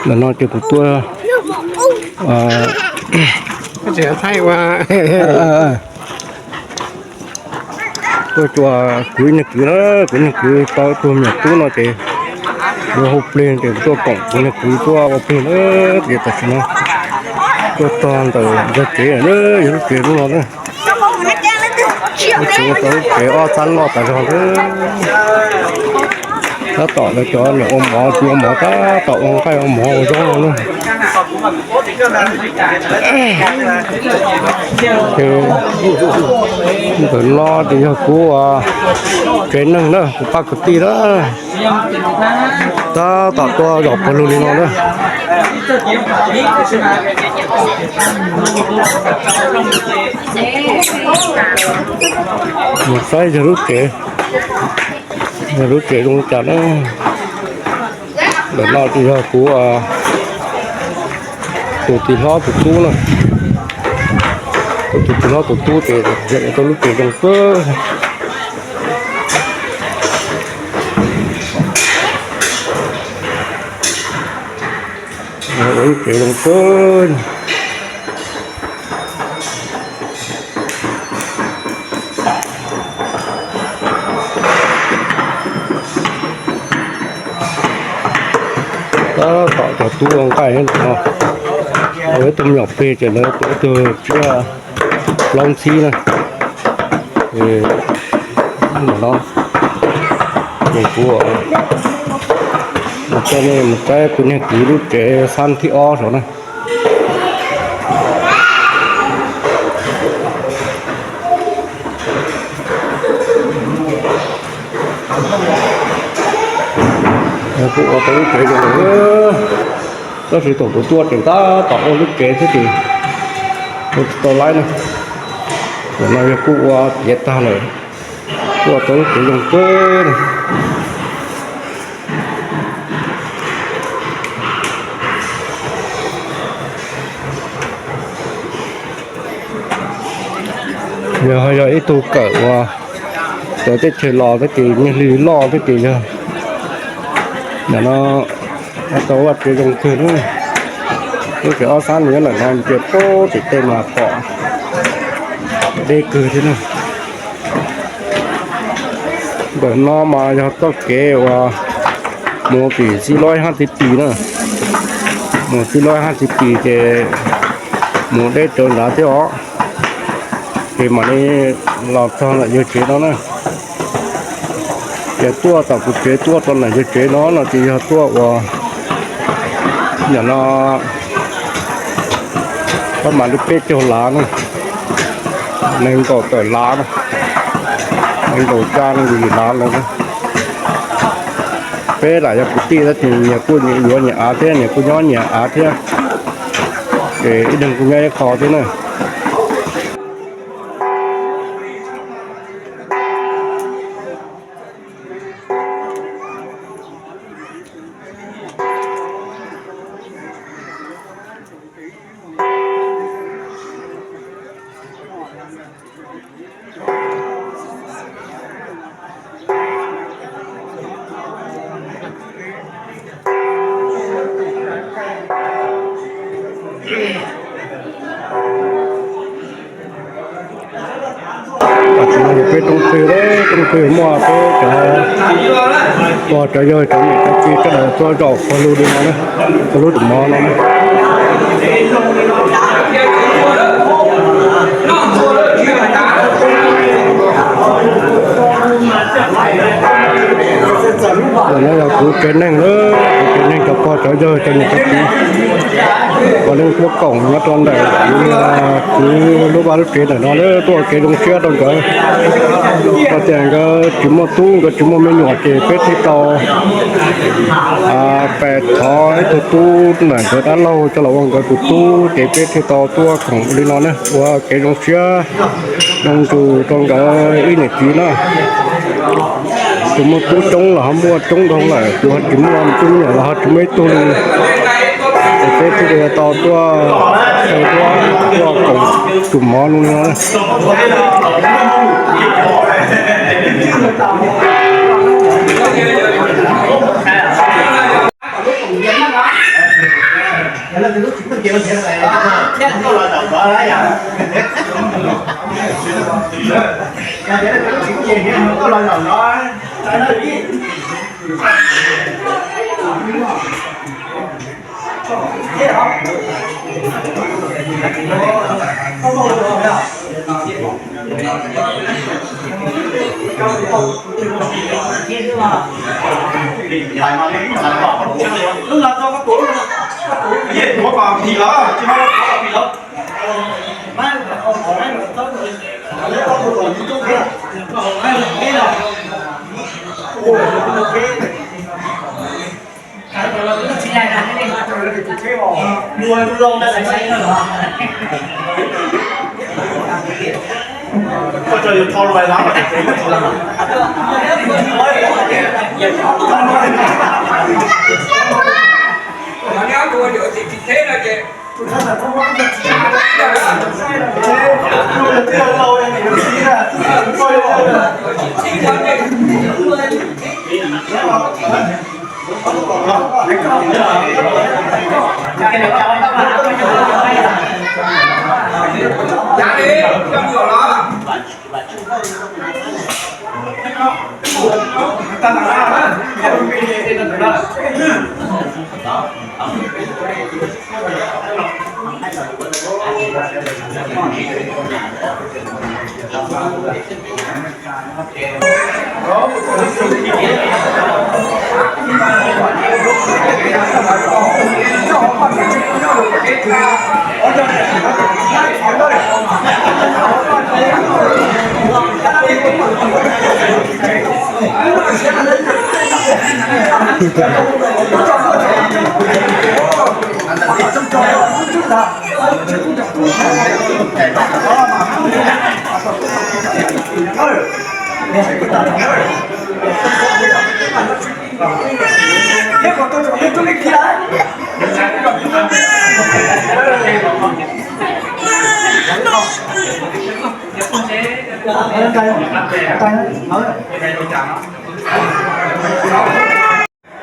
Ntawm no ces kuv tuaj, tuaj cuag kuv ib niag kwv na, kuv niag kwv tau tus me nyuam tub no ces yuav hu plig ces kuv tuaj koom kuv niag kwv tuaj ua plig na. Ces tam sim no tuaj txog ntawm ntug tsev na, yog lub tsev lub no na. Lub tsev ua tau lub tsev ob txhab loj tas zog na. Tab tom lawv cov niam ua mov txiv ua mov tab tom ua nqaij ua mov ua zaub no na. Ces ntawm no ces yog kuv tsev neeg na, kuv pab kwv tij na. Tab tom tuaj zaum pawg lug li no na. Mus saib yog lub tsev, yog lub tsev zoo li cas na. Ntawm no ces yog kuv tus tij hlob tus tub na. Kuv tus tij hlob tus tub ces tau lub tsev zoo kawg. Lub tsev zoo kawg. Tab tom cov tub ua nqaij no, ib tug me nyuam plig ces lawv tus ib tug tsiab plaub ntxhib na. Ntawm no ces kuv mus coj nej mus saib kuv niag kwv lub tsev xab thib ob saud na. Kuv ua tau lub tsev zoo, tab sis thaum kuv tuaj tseem tab tom ua lub tsev xwb ces ua tsis tau laib na. Ntawm no yog kuj ua tiav tag lawm, kuj ua tau lub tsev zoo kawg. Yog ho yog ib tug kawm uas cov teb chaws los tag ces nyiaj hli loj tag ces yog ntawm no tau vaj tsev zoo kawg na. Lub tsev ob xab no nyob ntawm no ces pem tej mas pom deb kawg thiab na. Ntawm no mas yog txoj kev uas mus tim Xib Loib Hab Tib Pis na, mus Xib Loib Hab Tib Pis ces mus deb rau nrad thiab os. Ces mam li los txog ntawm yawg tsev no na. Ces tuaj tom kuv tsev tuaj rau ntawm yawg tsev no no ces yog tuaj uas nim no pab mas li peb caug lav na, nees nkaum tawm lav na, nees nkaum xya nees nkaum yim lav lawm na. Peb lam yog kwv tij tab sis nyias kuj yuav nyias av thiab, nyias kuj nyob nyias av thiab, ces ib leeg kuj nyob ib qho thiab na. Tam sim no peb rooj twg, rooj twg muaj peb cov pog cov yawg cov niam cov txiv sawv daws tuaj zaum pawg lug li no na, pawg lug tus mov no na. Ntawm no yog kuv tsev neeg, kuv tsev neeg cov pog cov yawg cov niam cov txiv uas leej tuaj koom nyob rau ntawm kuv, kuv lub vaj lub tsev ntawm no tuaj ua kev zoo siab rau nkawd. Txawm tias nkawd tsis muaj tub, nkawd tsis muaj me nyuam ces peb thiaj tau pais thov ib tug tub ntawm nkawd dab laug coj los ua nkawd tus tub ces peb thiaj tau tuaj koom li no na, ua kev zoo siab zoo ntsws rau nkawd ib niam txiv na. Tus muaj tub coob los ho muaj coob dhau lawm, tus ho tsis muaj tub me nyuam los ho tsis muaj ib tug li. Ces peb thiaj li tau tuaj, tuaj, tuaj koom tus mov no na.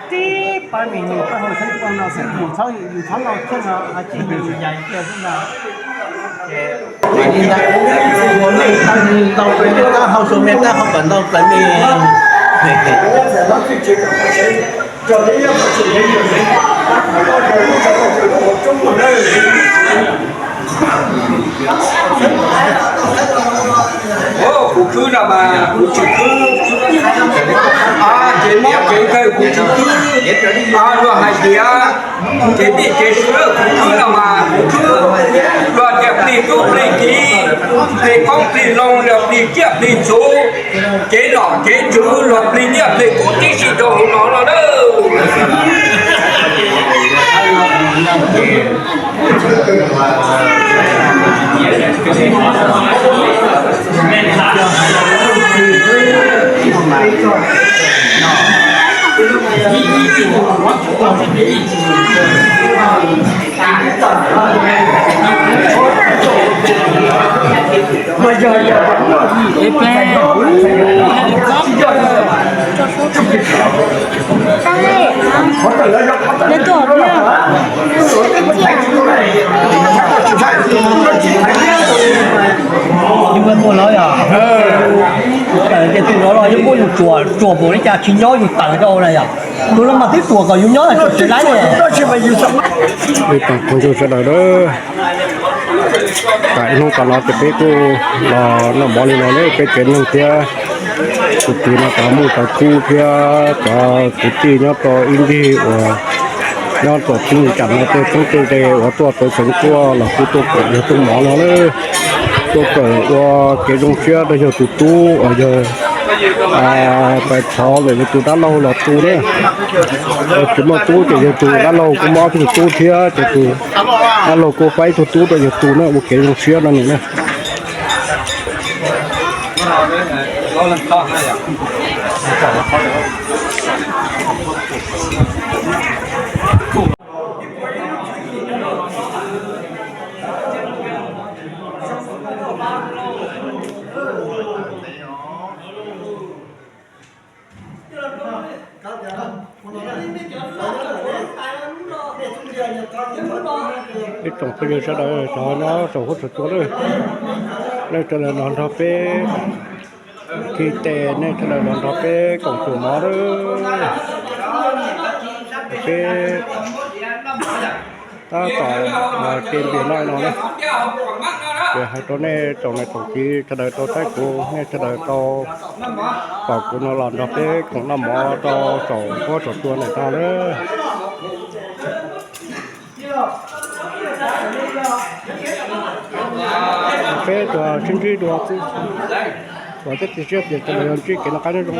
Tib pab me nyuam pab hauv xeeb no xwb, yus txhob, yus txhob lau thiab no, ces yus yais kiag xwb ntag. Ua nej tau me tab hau, xua me tab hau kom ntau plaws me. Kuv khwb no mas kuv tsis khwb, ces mob kev kawg kuv tsis khwb. Luag hais tias kev tij kev sw kuv khwb no mas kuv khwb. Luag tias plig tub plig kiv, plig koob plig loo, plig tsiaj plig txhu, kev nom kev tswv, luag plig nyiaj plig kub tib si rau hauv no los lawm. Yus muaj lawm yog, tawm tias tus no los yus muab yus tsuas, tsuas npaum li cas tsis nyob yus tawm rau na yog. Tus no mas twb tsuas kom yus nyob tsis laib li. Ib tsoom phooj ywg sawv daws, tam hnub tas no ces peb kuj los noj mov li no na, peb tsev neeg thiab tus twg no, cov muj cov kub thiab cov kwv tij nyob rau ib ncig uas nyob rau txheeb li cas no tej txheeb tej ze uas tuaj txawv xeev tuaj los kuj tuaj kawm yawg Tooj Mov no na, tuaj kawm ua kev zoo siab rau yawg tus tub uas yog pais thov ntawm yawg tus dab laug los tu na. Tsis muaj tub ces yawg tus dab laug kuj mob tus tub thiab ces tus dab laug kuj faib tug tub rau yawg tus na, ua kev zoo siab no nws na. Ib tsoom phooj ywg sawv daws, cov nyob saum huab saum cua lawm, nej sawv daws los nrog peb khi tes, nej sawv daws los nrog peb koom tus mov lawm. Peb tab tom los ke npias noj no na. Ces hais rau nej tsoom niam tsoom txiv sawv daws tau saib kuv, nej sawv daws tau pom kuv no los nrog peb koom noj mov rau saum huab saum cua ntawm no na. Peb tuaj sib ntsib dua, ua tib txi siab tias sawv daws yuav ntsib kev noj qab nyob zoo.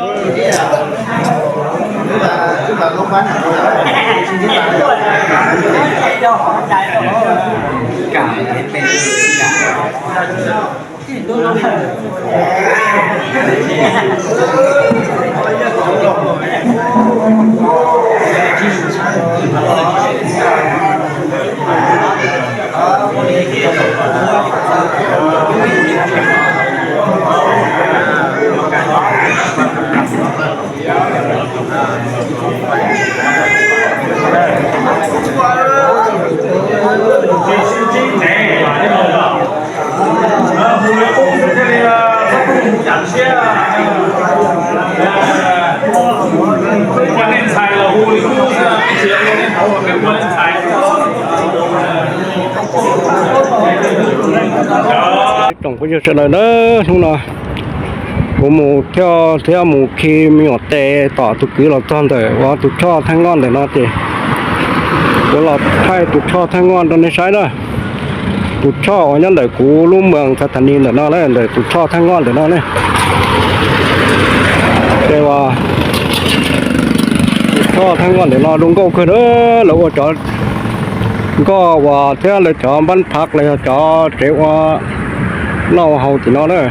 Tsoom phooj ywg sawv daws na, hnub no kuv mus thiaj thiab mus khi me nyuam tes tom tus kwv los txog ntawm uas tus choj thaj ngoj ntawm no ces kuv los thaij tus choj thaj ngoj rau nej saib na. Tus choj uas nyob ntawm kuv lub moos Tha Tha Nis ntawm no na, ntawm tus choj thaj ngoj ntawm no ne. Ces uas tus choj thaj ngoj ntawm no zoo nkauj kawg na, lawv ua cov nkoj uas thiab lawv cov npab phav los yog cov tsev ua noj ua haus tim no na.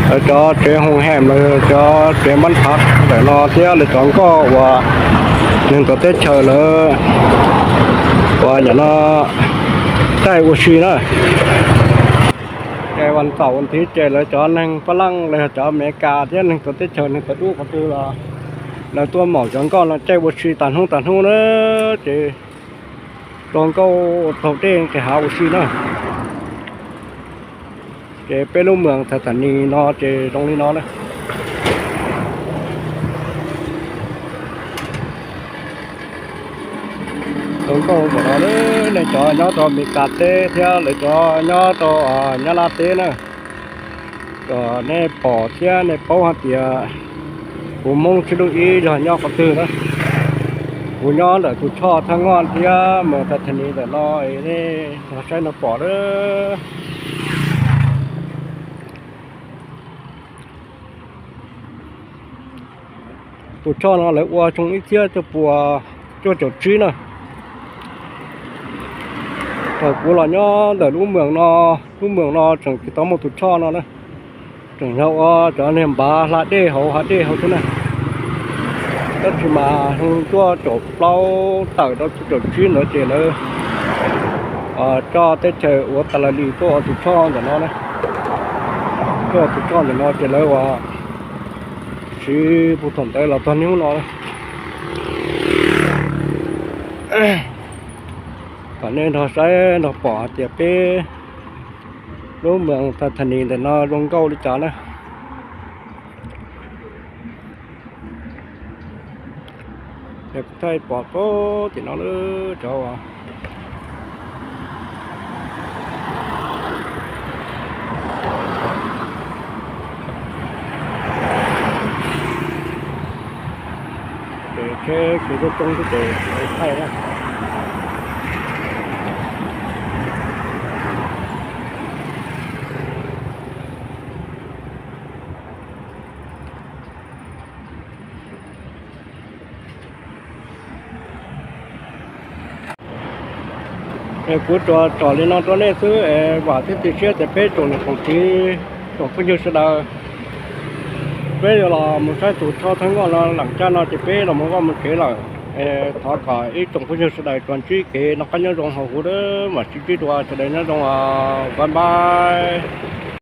Lawv cov tsev hoo hem los yog cov tsev npab phav ntawm no thiab lawv cov nkoj uas neeg tuav teb chaws lawv uas yam no caij ua si na. Ces vas thaum nthiv ces lawv cov neeg Fab Laj los yog cov Amelikas thiab neeg tuav teb chaws neeg tuav dub qhov twg los lawv tuaj maum cov nkoj no caij ua si tas hnub tas hnub na. Ces rau nkauj taug dej ces hav ua si na. Ces peb lub moos Tha Tha Nis no ces zoo li no na. Zoo nkauj npaum no, nej cov nyob rau Amelikas teb thiab lawv cov nyob rau Nyab Laj teb na, kom nej pom thiab nej paub hais tias kuv Hmoob sib lub ib yog nyob qhov twg na. Kuv nyob ntawm tus choj thaj ngoj thiab moos Tha Tha Nis ntawm no, nej saib no pom na. Tus choj no lawv ua xyoo ib txhiab cuaj puas cuaj caum tsib na. Thaum kuv los nyob ntawm lub moos no, lub moos no tseem tsis tau muaj tus choj no na. Tseem yog ua cov niag npav hla dej hauv hav dej hauv xwb na. Tab sis mas xyoo cuaj caum plaub tawm rau cuaj caum tsib ntawd ces lawv coj teb chaws ua tas las li tuaj ua tus choj ntawm no na. Tuaj ua tus choj ntawm no ces lawv ua siv puag thaum ntawd los txog niaj hnub no. Kom nej nrog saib nrog pom hais tias peb lub moos Tha Tha Nis ntawm no zoo nkauj li cas na. Thaij pom koj tim no lawm cov uas ces tsheb kev coob coob xwb ces thaij na. Es kuv tsuas tsom li no rau nej xwb es vam thiab cia siab tias peb tsoom niam tsoom txiv tsoom phooj ywg sawv daws, peb yuav los mus saib tus choj thab nkoj no lam caj no ces peb los mus vaj mus tsev lawm. Es thov kom ib tsoom phooj ywg sawv daws tsuas ntsib kev noj qab nyob zoo hauv huv, mam sib ntsib dua, sawv daws nyob zoo, bye bye.